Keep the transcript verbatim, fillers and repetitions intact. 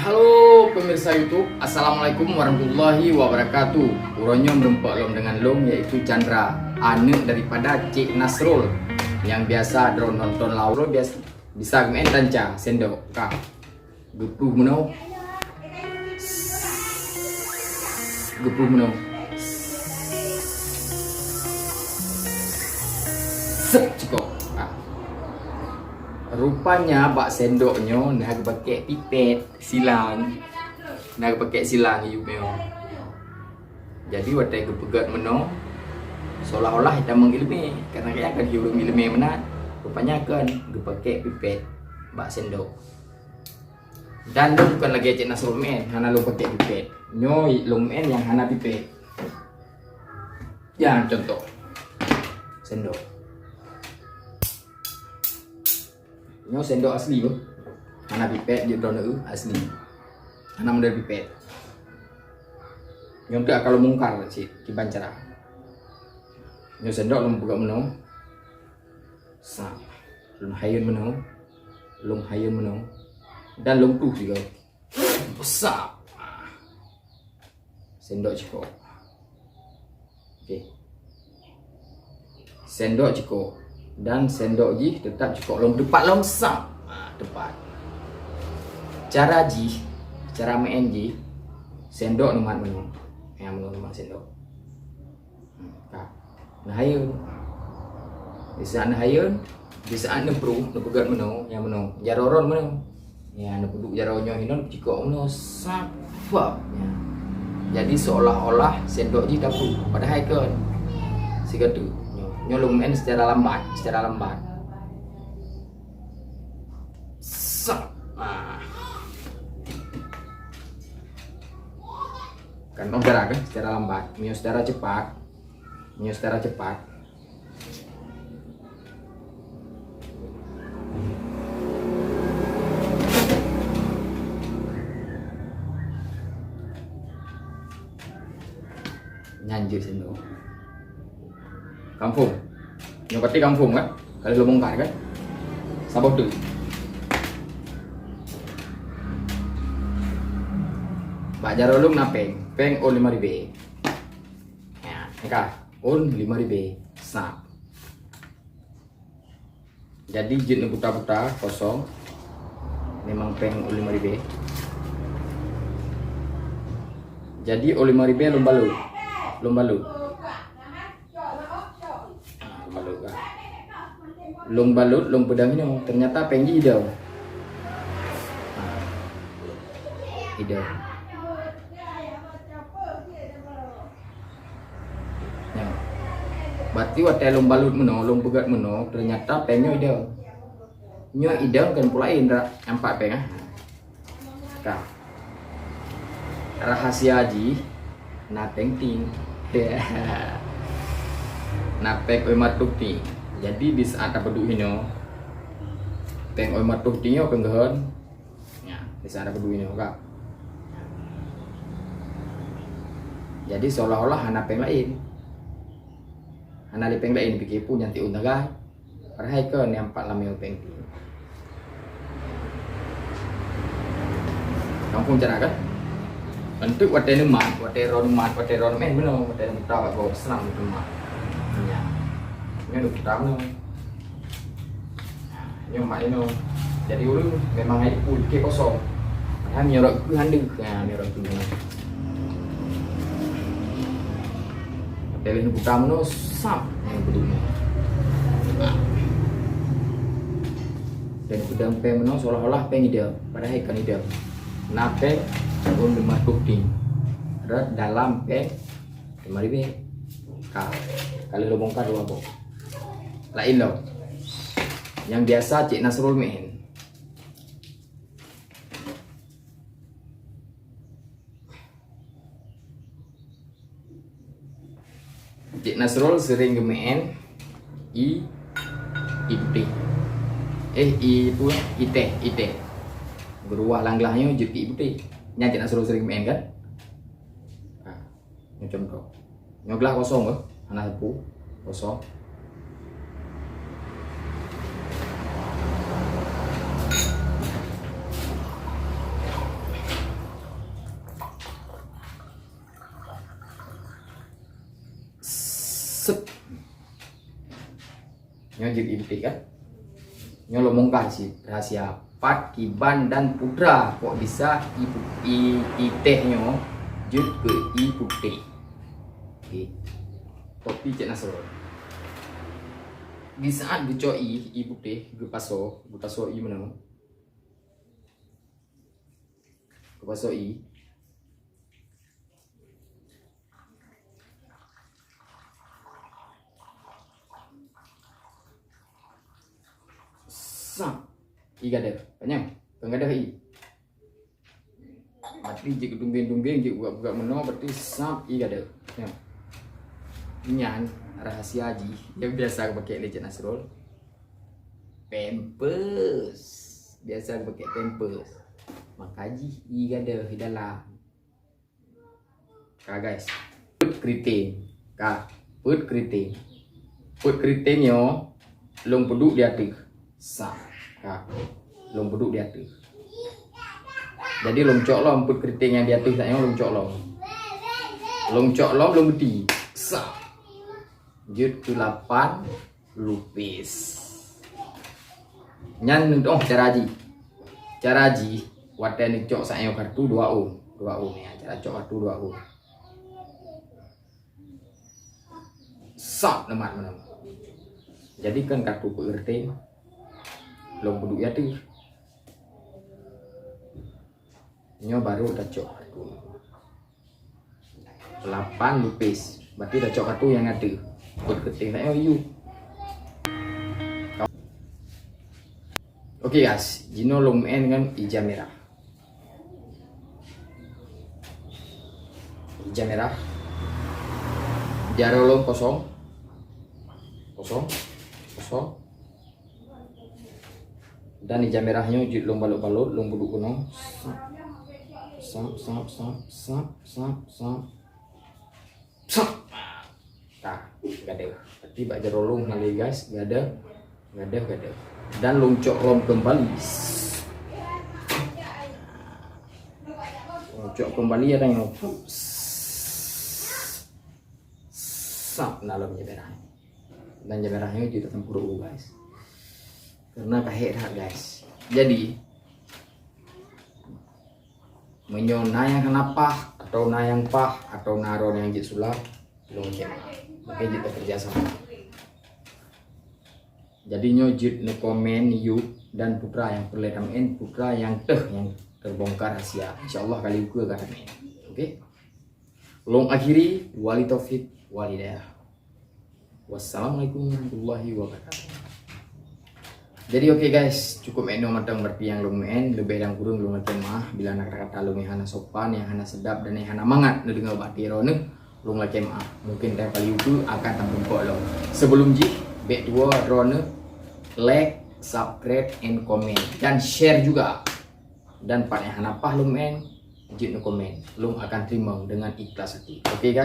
Halo pemirsa YouTube, Assalamualaikum warahmatullahi wabarakatuh. Uroe nyoe meurumpok lom dengan lôn, yaitu Chandra, aneuk daripada Cik Nasrul, nyang biasa droe nonton lawak, biasa, bisa geumaén tanca sendok ka. Geupluh meunoe. Geupluh meunoe. Sep, cukôp. Ah. Rupanya bak sendok nyoe na geupakèk pipet silang. Na geupakèk silang yub nyoe. Jadi watèe geupeugöt meunoe, seolah-olah tamong ileumèe. Karena kaya kan ureueng ileumèe meunan. Rupanya kan geupakèk pipet bak sendok. Dan lôn bukon lagèe Cik Nasrul meu'en, hana lôn pakèk pipet. Nyoe lôn meu'en nyang hana pipet. Nyan contoh. Sendok. Nyoe sendok asli beuh. Hana pipet, jeuet droeneuh asli. Hana model pipet. Nyoe teuk akan lôn bongkar cit kiban cara. Nyoe sendok lôn peugöt meunoe. Sa. Lôn hayeuen meunoe. Lôn hayeuen meunoe. Dan lôn pluh sigoe. Sa. Sendok cukôp. Okey. Sendok cukôp. Dan sendok jih teutap cukôp lom teupat lom sa. Ha, teupat. Cara jih, cara meu'en jih, sendok neumat meunoe. Nyang meunoe neumat sendok. Hmm, ka. Neuhayeuen. Disaat neuhayeuen, disaat neupruh, neupeugöt meunoe, nyang meunoe. Jaroe droen meunoe. Ya, neupeuduek jaroe nyoe hinoe, neucukôp meunoe, sap, fap. Ya. Jadi seolah-olah sendok jih tapruh, padahai kon. Sigoe teuk. Nyoe, nyoe lôn meu'en secara lambat, secara lambat. Sap. Ah. Kan oh, cara kan secara lambat. Meunyoe secara cepat, meunyoe secara cepat, nyan jeuet sendok. Kampung. Nyoe pati kampung kan? Ka lheueh lôn bongkar kan? Saboh teuk. Bak jaroe lôn na péng. Péng ôn lima ribèe. Ya, ka. Ôn lima ribèe. Sa. Jadi jeuet neubuta-buta kosong. Memang péng ôn lima ribèe. Jadi ôn lima ribèe lôn balot. Lôn balot. Ha, lôn balot kan. Lôn balot, lôn peudong inoe. Ternyata péng jih idong. Ha. Idong. Nyoe. Berarti watèe lôn balot meunoe, lôn peugöt meunoe, ternyata péng nyoe idong. Nyoe idong kan pue laén, ra-, nampak péng, ah. Ka. Rahasia jih na péng ting. Na péng ôn lima reutôh ting. Jadi di saat tapeuduek inoe, péng ôn lima reutôh ting nyoe kan geuhon. Ya, di saat tapeuduek inoe, ka. Jadi seolah-olah hana péng laén. Hana lé péng laén, pike pun nyan tiep ôn sagai. Padahai kon nyang pat lam nyoe péng pih. Kampung cara kan? Enteuk watèe neumat, watèe droe neumat, watèe droe neumat, eh, meunoe, watèe neumat, bak gob seunang neumat. Nyan. Nyoe neumat meunoe. Nyoe mak inoe. Jadi ureueng memang hai pun ke kosong. Padahai meunyoe rot keu handeuh. Nah, meunyoe rot keu. Tapi lheueh neubuka meunoe, sap, nyang peuduek nyoe. Nah. Dan peudong péng meunoe seolah-olah péng idong, padahai kon idong. Na péng ôn lima reutôh ting. Rot dalam péng lima ribèe. Ka, ka lheueh lôn bongkar dua boh. Laén lom. Nyang biasa Cik Nasrul meu'en. Cik Nasrul sering geumeu'en ie, ie putéh. Eh, ie peue? Ie téh, ie téh. Geuruwah lam glah nyoe jeuet keu ie putéh. Nyan Cik Nasrul sering geumeu'en kan? Ha. Nyoe contoh. Nyoe glah kosong keuh, hana sapeue, kosong. Nyoe jeuet ie putéh kan? Nyoe lôn bongkar cit rahasia. Pat, kiban dan putra kok bisa ie pu-, ie, ie téh nyoe jeuet keu ie putéh. Oke. Topi Cek Nasrul. Di saat geucok ie, ie putéh, geupasoe, geupasoe ie meunoe. Geupasoe ie. Sap. Ie gadôh. Panyang. Kon gadôh ie. Berarti jeuet keu tunggeng-tunggeng, jeuet peugah-peugah meunoe, berarti sap ie gadôh. Nyoe. Nyan rahasia jih nyang biasa geupakék lé Cek Nasrul. Pampers. Biasa geupakék Pampers. Maka jih ie gadôh di dalam. Ka, guys. Peuet keuriteng. Ka. Peuet keuriteng. Peuet keuriteng nyoe lôn peuduek di ateueh. Sa. Ka. Lôn peuduek di ateueh. Jadi lôn cok lom peuet keuriteng nyang di ateueh tanyoe lôn cok lom. Lôn cok lom lôn beuti. Sa. Jeuet keu lapan lupis. Nyan neudoh cara jih. Cara jih watée neucok sayoe kartu dua ôn. Dua ôn ya, cara cok kartu dua ôn. Sap neumat meunan. Jadi kan kartu peuet keuriteng lôn peuduek di ateueh. Nyoe baru tacok kartu. Lapan lupis. Berarti tacok kartu nyang ateueh. Peuet keuriteng na yue. Oke guys, jinoe lôn meu'en ngon ija mirah. Ija mirah. Jaroe lôn kosong. Kosong. Kosong. Dan ija mirah nyoe jeuet lôn balot-balot, lôn peuduek keunoe. Sap, sap, sap. Sap. Ka, gadôh. Berarti bak jaroe lôn hana lé, guys, gadôh, gadôh, gadôh. Dan lôn cok lom keumbali. Lôn cok keumbali ada nyoe. Sap, na lom ija mirah. Dan ija mirah nyoe jeuet tacampur u, guys. Karena ka hék that, guys. Jadi, meunyoe na nyang hana paih, atau na nyang paih, atau na droeneuh nyang jeuet sulap, lôn lakée meu'ah. Mungkin jeuet takeureuja sama. Jadi nyoe jeuet neukomen yub dan putra nyang peureulée tameu'en, putra nyang teuh nyang teubongkar rahsia. Insya Allah kali ukeue ka tameu'en. Oke? Lôn akhiri, wali taufik, wal hidayah. Wassalamualaikum warahmatullahi wabarakatuh. Jadi oke guys, cukup meu'en mantong berarti nyang lôn meu'en, leubeh dan kureueng lôn lakée meu'ah bila na kata-kata lôn nyang hana sopan, nyang hana seudap dan nyang hana mangat neudeungoe bak ateueh droeneuh, lôn lakée meu'ah. Mungkin dan kali ukeue akan tamuphom lom. Sebelum jih, bék tuwoe droeneuh like, subscribe and comment dan share juga. Dan pat nyang hana paih lôn meu'en, jeuet neukomen. Lôn akan teurimong dengan ikhlas hati. Oke guys.